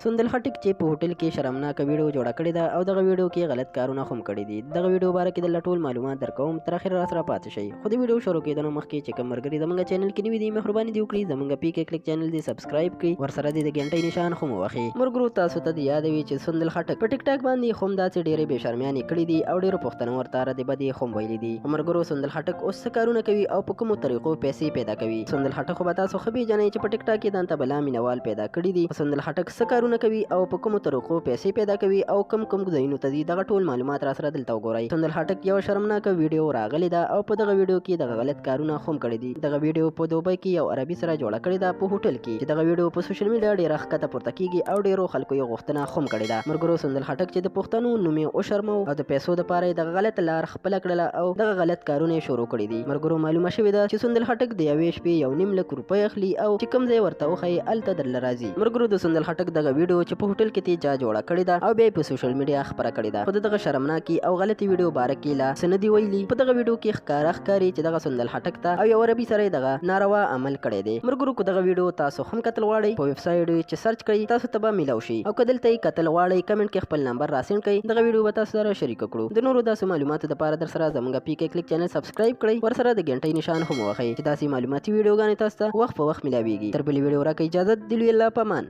سندل خټک چې په هوټل کې شرمناکه ویډیو جوړه کړې ده او دغه ویډیو کې غلط کارونه هم کړي دي. دغه ویډیو باره کې دلته ټول معلومات درکوم، تر اخره راسره پاتې شئ. خو د ویډیو شروع کېدنو مخکې چې کوم ملګري زمونږ چینل کې نوي دي، مهرباني دې وکړي زمونږ پی کې کلیک چینل دې سبسکرایب کړي، ورسره دې د ګنټۍ نشان هم ووهي. ملګرو تاسو ته دې یاد وي چې سندل خټک په ټیک ټاک باندې هم داسې ډېرې بې شرمیانې کړې دي او ډېرو پښتنو ورته ردې بدې هم ویلي دي. ملګرو سندل خټک اوس څه کارونه کوي او په کومو طریقو پیسې پیدا کوي؟ سندل خټک خو به تاسو ښه پېژنئ چې په ټیک ټاک کې ځان ته بلا مینوال پیدا کړي دي. سندل خټک څه کارونه کوي او په کومو طریقو پیسې پیدا کوي او کوم کوم ځایونو ته ځي، دغه ټول معلومات راسره دلته وګورئ. سندل خټک یو شرمناکه ویډیو راغلې ده او په دغه ویډیو کې دغه غلط کارونه هم کړي دي. دغه ویډیو په دوبۍ کې یو عربي سره جوړه کړې ده په هوټل کې، چې دغه ویډیو په سوشل میډیا ډیره ښکته پورته کیږي او ډیرو خلکو یې غوښتنه هم کړې ده. ملګرو سندل خټک چې د پښتنو نوم یې وشرمو او د پیسو دپاره یې دغه غلط لار خپله کړله او دغه غلط کارونه یې شروع کړي دي. ملګرو معلومه شوې ده چې سندل خټک د یوې شپې 1.5 لک روپۍ اخلي او چې کوم ځای ورته وښیي هلته درله راځي. ملګرو د سندل خټک دغه ویډیو چې په هوټل کې تې چا جوړه کړې ده او بیا یې په سوشل میډیا خپره کړې ده، خو د دغه شرمناکې او غلطې ویډیو باره کې لا څه نه دي ویلي. په دغه ویډیو کې ښکاره ښکاري چې دغه سندل خټک ته او یو عربي سره یې دغه ناروا عمل کړی دی. ملګرو که دغه ویډیو تاسو هم کتل غواړئ په ویب سایټ چې سرچ کړئ تاسو ته به میلاو شي، او که دلته یې کتل غواړئ کمنټ کې خپل نمبر راسینډ کړئ، دغه ویډیو به تاسو سره شریک کړو. د نورو داسې معلوماتو دپاره در سره زموږ پی کې کلیک چینل سبسکرایب کړئ، ورسره د ګنټۍ نشان هم ووهئ چې داسې معلوماتي ویډیوګانې تاسو ته وخت په وخت میلاویږي. تر بلې ویډیو راکړئ اجازت، د لوی الله په امان.